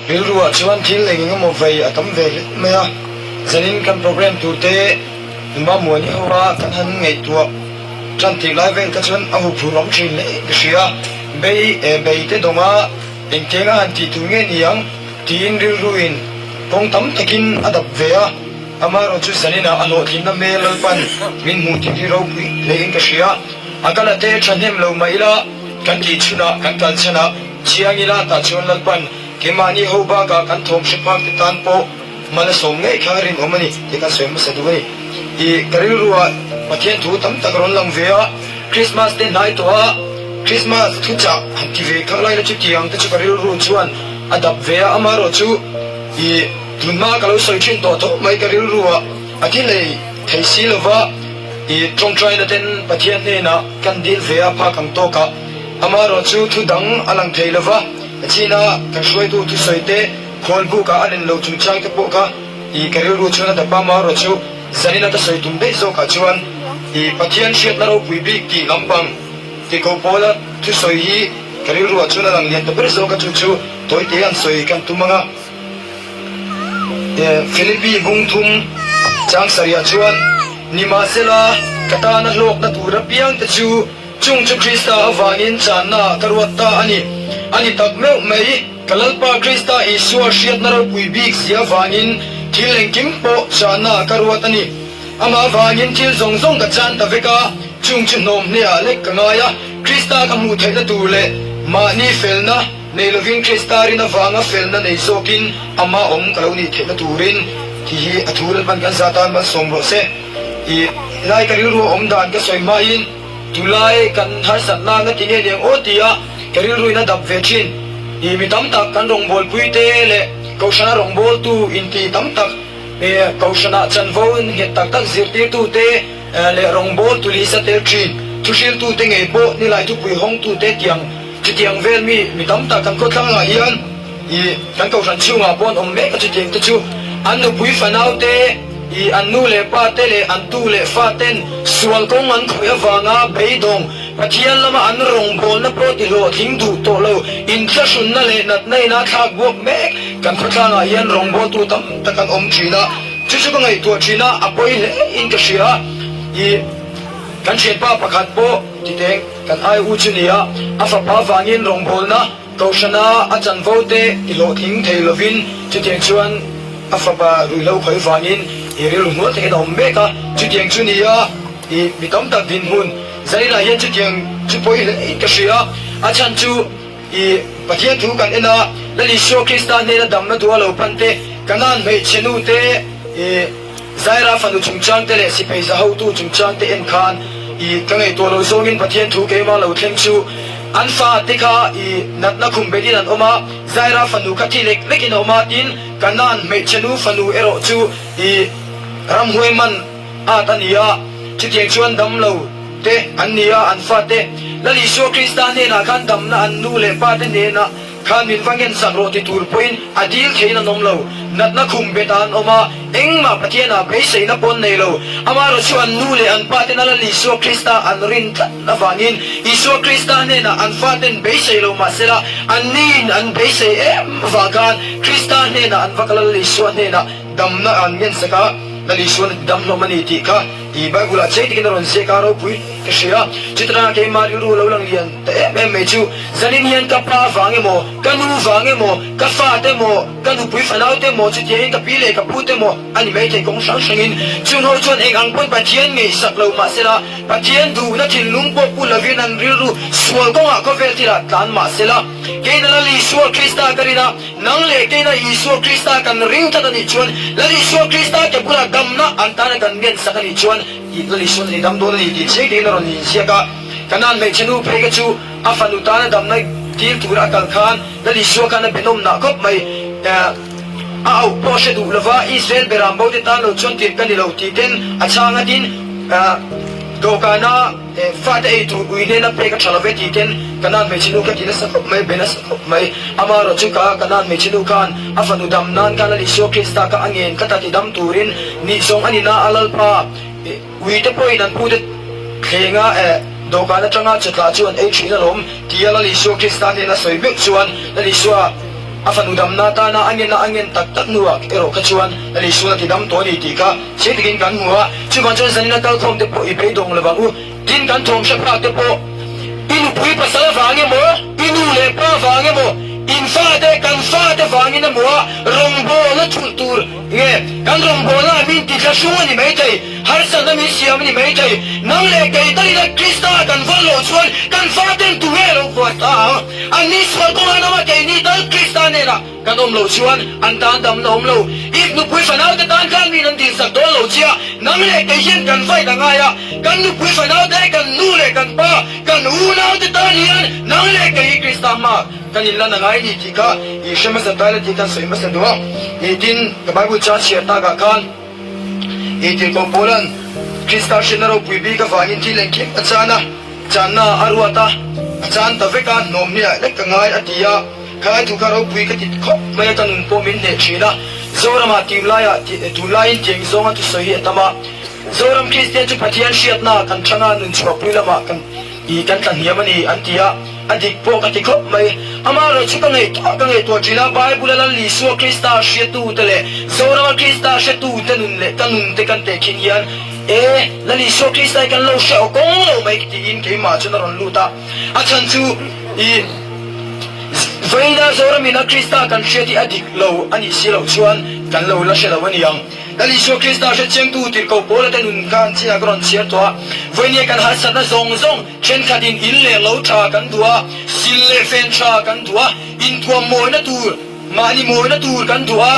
Rilruah chuan thil eng eng emaw vei a tam ve hle mai a, zanin kan program tur te numa muani ho a kan han ngaihtuah tan tih lai vel kha chuan a huphurh awm thin hle ka hria. Bei eh bei te dawnga engtiang a han tih tur nge ni ang tiin rilruin kawng tam takin a dap ve a, amaherawh chu zaninah a hlawhtlinna hmel Lalpan min hmuh tih hi ropui hlein ka hria. A kal a te thahnem lo mah ila kan tih chhunah kan kal chhanah Chiang ila tah chuan Lalpan keimahni ho bakah kan thawm hre phak te tan pawh hma la sawm ngei kha rinawm a ni tih kan sawi hmasa duh a ni. I ka rilruah Pathian thu tam tak a rawn lang ve a, Krismas te hnai tawh a, Krismas thuchah han ti ve khang laina chutiang te chu ka rilru chuan a dap ve a, amaherawh chu i tunhma ka lo sawi thin tawh tho mai ka rilruah a thi hlei thei si lova i tawngtaina ten Pathian hnenah kan dil ve a phak ang tawkah Amaherawh chu thu dang a lang thei lova, China kan hruaitu thusawi te, khawl bukah a len lo chungchang te pawh kha i ka rilru chuan a dap a, amaherawh chu zanin a ka sawi tum daih zawkah chuan i Pathian hriatna ropui bik tih lampang ti ko pawla thusawi hi ka rilruah chuan a lang lian ta ber zawk a, chu chu tawite an sawi kan tum ang a. Philippi bung thum chang sarihah chuan, Nimahsela, ka tana hlawkna tur apiangte chu Chung chu Krista avangin channa ka ruat ta a ni. A ni tak meuh mai, ka Lalpa Krista Isua hriatna ropui bik zia avangin thil engkim pawh channa ka ruat a ni. Amah avangin thil zawng zawng ka chan ta vek a, chung chu hnawm hneah lek ka ngai a, Krista ka hmuh theihna tur leh mahni felna nei lovin Krista rin avanga felna nei zawkin ama awm ka lo nih theihna turin tih hi a thu Lalpan kan za tan malsawm rawh se. I lai ka rilru a awm dan ka sawi hmain Tunlai kan harsatna na ti nge niang aw tia ka rilruin a dap ve thin. I mi tam tak kan rawngbawlpui te leh Kohhrana rawngbawltu inti tam tak Kohhrana chanvo nghet tak tak zirtirtu te leh rawngbawltu lisa tel thin thuhriltu te ngei pawh nilai thupui hawngtu te tiang chutiang vel mi mi tam tak kan khawthlangah hian i kan Kohhran chhungah pawh an awm mek a chutiang te chu an nupui fanau te I an nu leh pa te leh an tu leh fa ten sual kawng an khawih avanga beidawng Pathian lama an rawngbawlna pawh ti hlawhtling duh tawh lo inthlahrunna leh natna ina thlak buak mek kan khawtlangah hian rawngbawltu tam tak an awm thin a, chu chu ka ngaihtuah thin a, a pawi hle in ka hria. I kan thianpa pakhat pawh titeng kan ai u chu nia, a fapa vangin rawngbawlna Kohhrana a chanvo te i hlawhtling thei lovin chutiang chuan a fapa ruihhlo khawi vangin i rilru hnual takin a awm mek a, chutiang chu ni a i mi tam tak dinhmun Zainah hian chutiang chu pawi hle in ka hria a, a chhan chu i Pathian thu kan en a, Lal Isua Krista hnena damna duh a lo pan te, Kanaan hmeichhe nu te i. Zaira fanu chungchang te leh sipai za hotu chungchang te en khan i ka ngaihtuah lo zawngin Pathian thu keimah lo thleng chu an fa te kha i natna khum betin an awm a, Zaira fanu kha thi lek lekin a awm a, tin Kanaan hmeichhe nu fanu erawh chu i ramhuai man at a ni a, chutiang chuan dam lo te an ni a, an fa te Lal Isua Krista hnenah khan damna an nu leh pa te hnenah Khan min va ngen sak rawh ti tur pawhin a dil theiin an awm lo. Natna khum bet ah an awm a, engmah Pathian ah beiseina pawn nei lo. Amaherawh chu an nu leh an pa ten a Lal Isua Krista an rin tlat avangin Isua Krista hnenah an faten beisei lo mahsela anniin an beisei em avang khan Krista hnenah an va kal a Lal Isua hnenah damna an ngen sak a, Lal Isuan a ti dam hlawm a ni tih kha i Bible ah chei takin a rawn ziak a, ropui ka hria. Chutah keimah rilru lo lang lian ta em em mai chu Zanin hian ka pa vang emaw, ka nu vang emaw, ka fate emaw, ka nupui fanau te emaw, chutiangin ka pi leh ka pu te emaw a ni maithei kawng hrang hrangin chung ho chuan eng ang pawn Pathian ngaihsak lo mahsela Pathian duhna thinlung pawh pu lovin an rilru sual kawngah khawvel thilah tlan mahsela keina Lal Isua Krista ka rin a, nang leh keina Isua Krista kan ring tlat a nih chuan Lal Isua Krista ke bulah damna an tana kan ngensak a nih chuan Lal Isuan a ni dam dawn a ni tih chiang takin a rawn inziak a, Kanaan hmeichhe nu phei kha chu A fanu tana damna dil tura a kal khan Lal Isua khan a benawmnah khawp mai. A auh pawh a hre duh lova, Israel beram bo te tan lo chuan tirh ka ni lo tih ten a chhang a tin, dawhkana fate ei tur ui hnena pek a tha lo ve tih ten Kanaan hmeichhe nu kha ti nasa khawp mai, be nasa khawp mai. Amaherawh chu ka Kanaan hmeichhe nu khan a fanu dam nan khan Lal Isua Krista kha a ngen tlat a ti dam turin nih zawng a ni na a Lalpa. Uite pawhin an pute thlenga eh dawhkan atanga chawtlah chu an ei thin alawm tia Lal Isua Krista hnena sawi meuh chuan Lal Isua. A fanu damna atana a ngen a, a ngen tak tak hnuah erawh kha chuan Lal Isuan a ti dam tawh a ni tih kha chiang takin kan hmu a. Chuvang chuan zanina kalkhawm te pawh i beidawng lo vang u. Tin, kan thawm hre phak te pawh i nupui pasal vang emaw, i nu leh pa vang emaw, in fate, kan fate vangin emaw a rawngbawlna thulh tur nge kan rawngbawlna ah min tithla hrung a ni maithei, harsatna min siam a ni maithei. Nang leh kei talina Krista kan vawn loh chuan kan faten tu nge lo vuan ta ang? Anni sual kawngah an awm a, keini tal Krista hnenah kan awm loh chuan an tan damna awm lo. Ip nupui fanaute tan khan min an dinsak dawn lo chia, nang leh kei hian kan fight a ngai a, kan nupui fanaute, kan nu leh kan pa, kan unaute tan hian nang leh kei hi Krista hma kan inlan a ngai ni tih kha i hre hmasa ta ila tih kan sawi hmasa duh a. Tin, ka Bible chang chhiar takah khan i tirhkoh Paula'n Krista hriatna ropui bik avangin thil engkim a chan a, Channa a ruat a, a chan ta vek a, hnawm hniah lek ka ngai a ti a, khalai thu kha ropui ka ti khawp mai a, ka nun pawh min hneh thin a, Zoramah tim laiah tunlaiin tiang zawnga thusawi hi a tam a, Zoram Kristian chu Pathian hriatna kan thang a, nun chhuahpui lamah kan i kan tla hniam a ni an ti a, a dik pawh ka ti khawp mai. Amaherawhchu chu ka ngaihtuah ka ngaihtuah thin a, Bible-a Lal Isua Krista hriatute leh Zorama Krista hretute nun leh ka nun te kan tehkhin hian E, Lal Isua Krista hi kan lo hre aw kawng lo mai tiin keimah chuan a rawn lut a. A chhan chu i Vawiina Zoramina Krista kan hriat hi a dik lo a nih si loh chuan kan lo la hre lo a ni ang. Lal Isua Krista hre chiangtu tirhkoh Paula te nun kha an chinah ka rawn chhiar tawh a. Vawinia kan harsatna zawng zawng thenkhatin in leh lo tha kan duh a, sil leh fen tha kan duh a, intuam mawina tur, Mahni mawina tur kan duh a,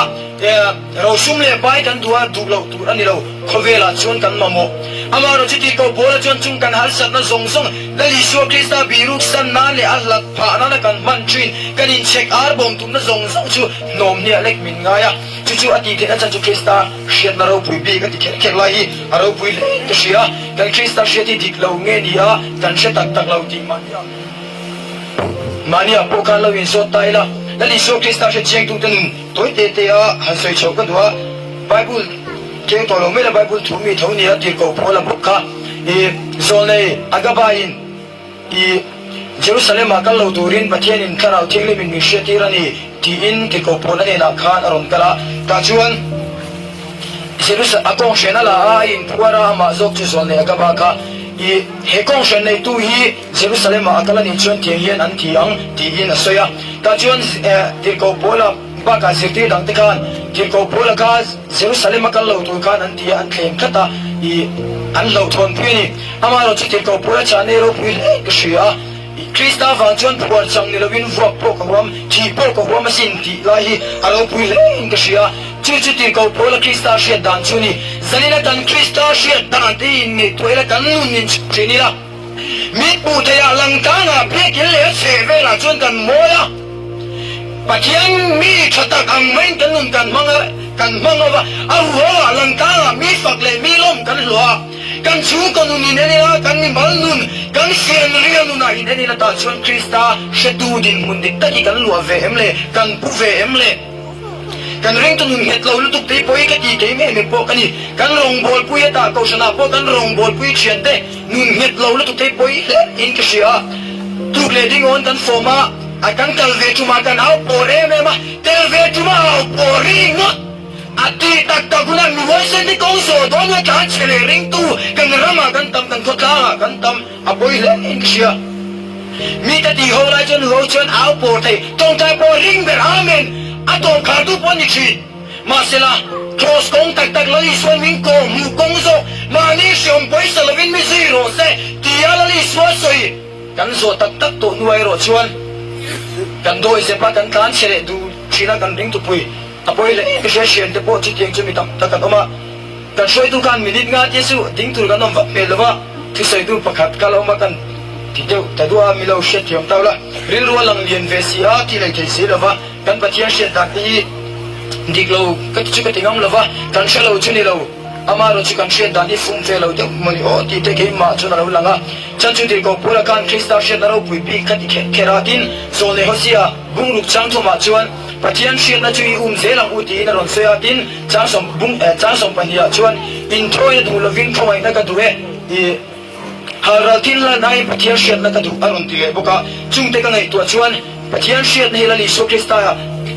rosum leh pai kan duh a, duh loh tur a ni lo. Khawvelah chuan kan mamawh. Amaherawh chuti ko Paula chuan chung kan harsatna zawng zawng Lal Isua Krista biruk san nan leh a hlat phah nana kan hman thin, kan inchhek ar bawm tumna zawng zawng chu hnawm hniah lek min ngai a. Chu chu a tih theihna chan chu Krista hriatna ropui bik a ti kher kher lai hi a ropui hle ka hria. Kan Krista hriat hi dik lo nge ni a, kan hre tak tak lo tih mahni a. Mahniah pawh khan lo inzawt ta ila, Lal Isua Krista hre chiangtute nun tawi te te a han sawi chhoh ka duh a, Bible keng tawh lo mai la Bible thu mi tho nia tirhkoh Paula bawk kha i zawlnei Agaba-in i Jerusalem-ah kal lo turin Pathianin Thlarau Thianghlimin min hriattir a ni tiin tirhkoh Paula hnenah khan a rawn kal a, tah chuan Jerusalem a kawnghren a la a, a inphuar a, amah zawk chu zawlnei Agaba kha i he kawnghren neitu hi Jerusalem-ah a kal a nih chuan tiang hian an ti ang, tiin a sawi a. Tah chuan tirhkoh Paula bakah zirtir dangte khan tirhkoh Paula kha Jerusalem a kal lo tur khan an ti a, an thlem tlat a, ih, an hlauhthawnpui a ni. Amaherawh chu tirhkoh Paula chahna hi ropui hle ka hria a, Krista vang chuan phuar chang ni lovin vuak pawh ka huam, thih pawh ka huam asin tih lai hi a ropui hlein ka hria. Chu chu tirhkoh Paula Krista hriat dan chu a ni. Zanina kan Krista hriat dan te hi inngaihtuah ila kan nun inchhuk thin ila. Mit hmuh theihah langtangah biakinn leh a chheh velah chuan kan mawi a, Pathian mi tha tak ang maiin kan nun kan hmang a, kan hmang ova, a huhoah langtangah mi fak leh mi lawm kan hlawh a, kan chhungkaw nun in en ila, kan mimal nun, kan fianrial nunah in en ila tah chuan Krista hretu dinhmun dik tak hi kan luah ve em le, kan pu ve em le? Kan ringtu nun nghet lo lutuk te hi pawi ka ti kei ngei mai pawh ka ni. Kan rawngbawlpui a tah kohhranah pawh kan rawngbawlpui thiante nun nghet lo lutuk te hi pawi hle in ka hria a. Tuk leh ding awn kan fawm a, a kan kal ve tumah kan au pawr em em a, tel ve tumah au pawr ri ngawt a ti tak tak hunah mi huaisen te kawng zawh dawn la tlan chhe leh ringtu kan ramah kan tam kan khawtlangah kan tam. A pawi hle in ka hria. Mi ka tih ho lai chuan ho chuan au pawr thei, tawngtai pawh ring ber Amen a tawp khar tu pawh ni thin. Mahsela, Kraws kawng tak tak Lal Isua min kawh hmuh kawng zawk mahni hreawm pawisa lovin mi zui rawh se tia Lal Isua sawi kan zawh tak tak tawh hnuah erawh chuan kan dawi zep a, kan tlan chhe leh duh thin a, kan ring tupui a pawi hle in ka hria. Hriante pawh chutiang chu mi tam tak an awm a. Kan hruaitu khan minute nga tia chu ding tur kan awm vak hmel lo va, thusawitu pakhat kal awm a kan ti deuh ta duah a, mi lo hriatthiam tau la, rilru a lang lian ve si a, ti lei thei si lo va, kan Pathian hriat dan te hi dik lo ka ti chu ka ti ngam lo va, kan hre lo chu ni lo, amaherawh chu kan hriat dan hi fum ve lo deuh maw ni aw tih te keimah chuan a lo lang a, chan chu tirhkoh Paula khan Krista hriatna ropui bik kha ti kher kher a, tin, Zawlnei Hosea bungruk chang thawmah chuan Pathian hriatna chu i um zel ang u tiin a rawn sawi a, tin, Changsawm bung eh changsawm pahnihah chuan inthawina duh lovin khawngaihna ka duh e tih halral thil lan aiin Pathian hriatna ka duh a rawn ti leh bawk a. Chungte ka ngaihtuah chuan Pathian hriatna hi Lal Isua Krista.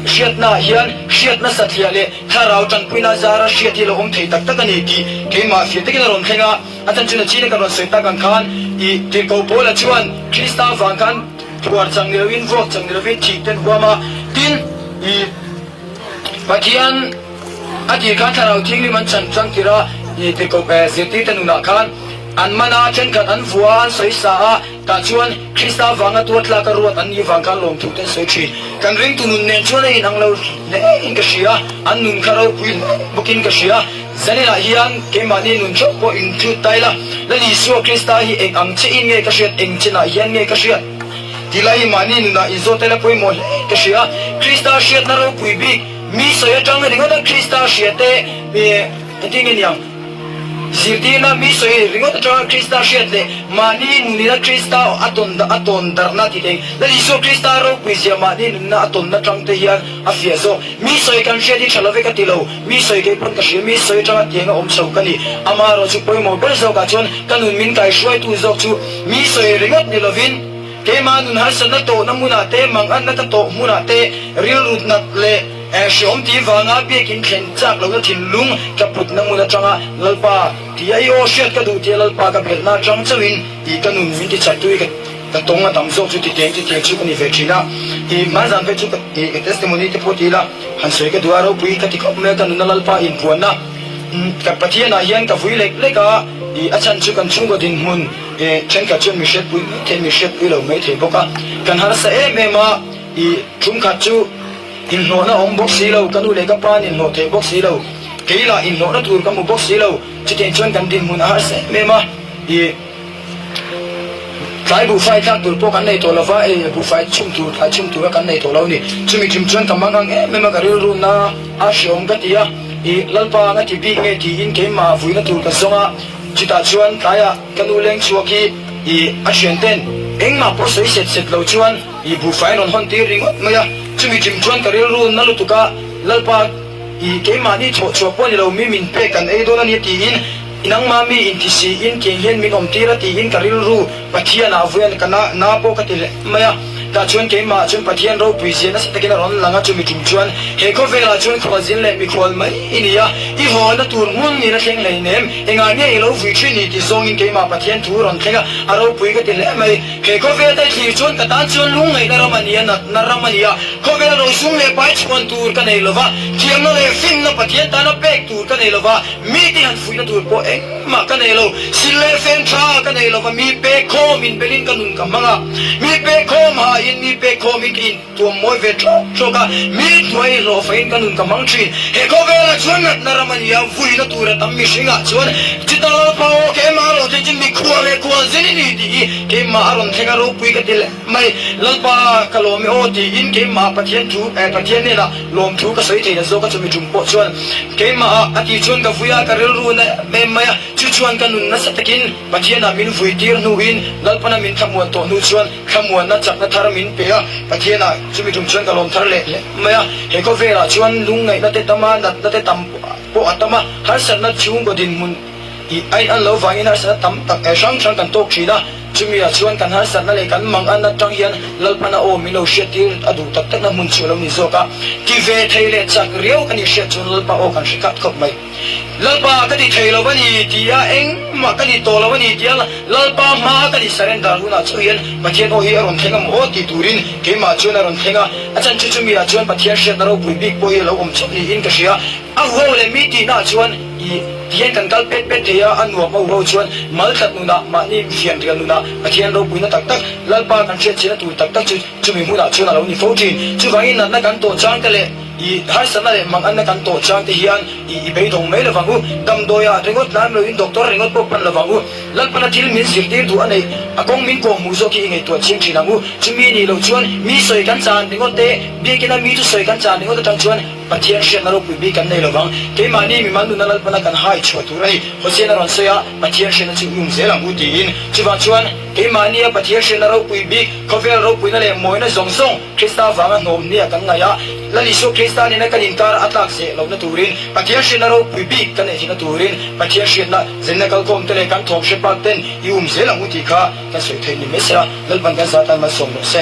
hriatnaah hian hriatna satliah leh thlarau tanpuina zara hriat hi a lo awm thei tak tak a ni tih keimah fiah takin a rawn thleng a. A chanchin a china kan rawn sawi tak ang khan i tirhkoh Paula chuan Krista vang khan phuar chang ni loin vuak chang ni lovin thih ten huam a, tin i Pathian a tih khan Thlarau Thianghlim an chan chang tir a, i tirhkoh zirtirte nunah khan an man a, thenkhat an vua a, an sawi sa a, tah chuan Krista vanga tuar tlak a ruat an nih vang khan lawmthu te an sawi thin. Kan ringtu nun nen chuan a inang lo hle in ka hria, an nun kha ropui hle bawkin ka hria. Zaninah hian keimahni nun theuh pawh inchhut ta ila, Lal Isua Krista hi eng ang chiahin nge ka hriat, eng chenah hian nge ka hriat? Tih lai hi mahni nunah inzawt ila pawimawh hle ka hria. Krista hriatna ropui bik, mi sawi atang ringawta Krista hria te, engtin nge niang? Zirtirna mi sawi ringawt atanga Krista hriat leh mahni nunina Krista a tawn a tawn darhna tih thei. Lal Isua Krista ropui zia mahni nunna a tawnna tang te hian a fiah zawk. Mi sawi kan hriat hi tha lo ve ka ti lo. Mi sawi kei pawn ka hria, mi sawi atanga tiang a awm chho ka ni. Amaherawh chu pawimawh ber zawkah chuan ka nun min kaihruaitu zawk chu mi sawi ringawt ni lovin keimah nun harsatna tawhna hmunah te, manganna ka tawh hmunah te, rilru nat leh hrehawm tih vanga biakin thlen chak lohna thinlung ka putna hmun atanga Lalpa tia i aw hriat ka duh tia Lalpa ka belhna atang chauhin i ka nun min ti chaktu i ka tawng a tam zawk chu titeng titeng chu ka ni ve thin a. I hmanzan phei chu ka ka testimony te pawh ti ila han sawi ka duh a ropui ka ti khawp mai a ka nuna Lalpa inpuanna ka Pathianah hian ka vui lek lek a i a chhan chu kan chhungkaw dinhmun thenkhat chuan mi hriatpui mai thei mi hriatpui lo mai thei bawk a kan harsa em em a i thumkhat chu Inhlawhna awm bawk si lo, ka nu leh ka pa an inhlawh thei bawk si lo, kei lah inhlawhna tur ka hmu bawk si lo, chutiang chuan kan dinhmun a harsa em em a, i tlai buhfai thlak tur pawh kan nei tawh lo va, ei buhfai chhum tur, tlai chhum tura kan nei tawh lo a ni. Chumi ṭum chuan ka mangang em em a, ka rilru na a hreawm ka ti a, i Lalpa anga ti bik nge tiin keimah vuina tur ka zawng a, chutah chuan tlaiah ka nu leng chhuak hi i a ṭhianten engmah pawh sawi set set lo chuan, I buhfai rawn hawn tir ringawt mai a, chumi ṭim chuan ka rilru na lutuk a, Lalpa, i keimahni chhawh chhuah pawh ni lo, mi min pek kan ei dawn a nia tiin, nangmah mi inti siin tiang hian min awm tir a tiin ka rilru Pathianah vawian ka na na pawh ka ti hle mai a. Tah chuan keimah chuan Pathian ropui zia nasa takin a rawn lang a, chumi ṭum chuan he khawvelah chuan khualzin leh mikhual mai i ni a, i hawna tur hmun in a thleng hleinem, engah nge i lo vui ṭhin ni ti zawngin keimah Pathian thu rawn thleng a, a ropui ka ti hle mai. He khawvel te thlir chuan ka tan chuan lungngaihna ram a ni a, natna ram a ni a, khawvel rosung leh pai chhuan tur ka nei lova, thiamna leh finna Pathian tana pek tur ka nei lova, mite han fuihna tur pawh engmah ka nei lo, sil leh fen tha ka nei lova, mi pek khawm inbelin ka nun ka hmang a, mi pek khawm hain mi pek khawmin ka in. Tuam mawi ve tlawk tlawk a, mi hnuai hlawh fain ka nun ka hmang thin. He khawvelah chuan natna ram a ni a, vuina tur a tam mihringah chuan chita Lalpa aw keimah a rawn thleng chin mikhua leh khual zin i ni tih hi keimah a rawn thleng a ropui ka ti leh mai. Lalpa ka lawm e aw tiin keimah Pathian thu eh Pathian hnenah lawmthu ka sawi theihna zawk a chumi tum pawh chuan keimah ah a tih chuan ka vui a, ka rilru na em em mai a, chu chuan ka nun nasa takin Pathianah min vui tir hnuin Lalpana min thlamuan tawh hnu chuan Thlamuanna chakna thar min pe a, Pathianah chumi tum chuan ka lawm thar leh hle mai a. He khawvelah chuan lungngaihna te tam a, natna te tam pawh a tam a, harsatna chhungkaw dinhmun ih a in an lo vangin harsatna tam tak eh hrang hrang kan tawk thin a. Chumi-ah chuan kan harsatna leh kan mangan atang hian Lalpana aw min lo hriattir a duh tak takna hmun chu a lo ni zawk a. Ti ve thei leh chak riau ka nih hriat chuan Lalpa aw kan hre khat khawp mai. Lalpa ka ti thei lo a ni ti a, engmah ka ni tawh lo a ni ti a, Lalpa hmaa ka ni surrender hunah chauh hian Pathian aw hi a rawn thleng a maw tih turin keimah chuan a rawn thleng a, a chan chu chumi ah chuan Pathian hriatna ropui bik pawh hi a lo awm chauh niin ka hria. A huho leh mi tihna ah chuan i ti hian kan kal pet pet thei a, a nuam a huho chuan mal tlat nunah mahni fianrial nunah Pathian ropuina tak tak Lalpa kan hriatchhiahna tur tak tak chu chumi hmunah chuan a lo ni fo thin. Chuvangin natna kan tawh chang te leh i harsatna leh manganna kan tawh chang te hian i i beidawng mai lovang u. Damdawiah ringawt lam loin doctor ringawt pawh pan lovang u. Lalpana thil min zirtir duh a neih, a kawng min kawh hmuh zawk hi i ngaihtuah chiang thin ang u. Chumi nih loh chuan mi sawi kan chan ringawt te, biakina mi chu sawi kan chan ringawt atang chuan Pathian hriatna ropui bik kan nei lovang. Keimahni mimal nuna Lalpana kan hai chhuah tur a ni. Hosea-na rawn sawi a, Pathian hriatna chu i um zel ang u tiin. Chuvang chuan keimahnia Pathian hriatna ropui bik, khawvel ropuina leh mawina zawng zawng, Krista vanga hnawm nia kan ngaih a, Lal Isua Krista nena kan inkar a tlak zeh lohna turin, Pathian hriatna ropui bik kan neih theihna turin, Pathian hriatna zenna kalkhawm te leh kan thawm hre pak ten i um zel ang u tih kha kan sawi theih ni mai se la, Lalpan kan zah tan malsawm rawh se.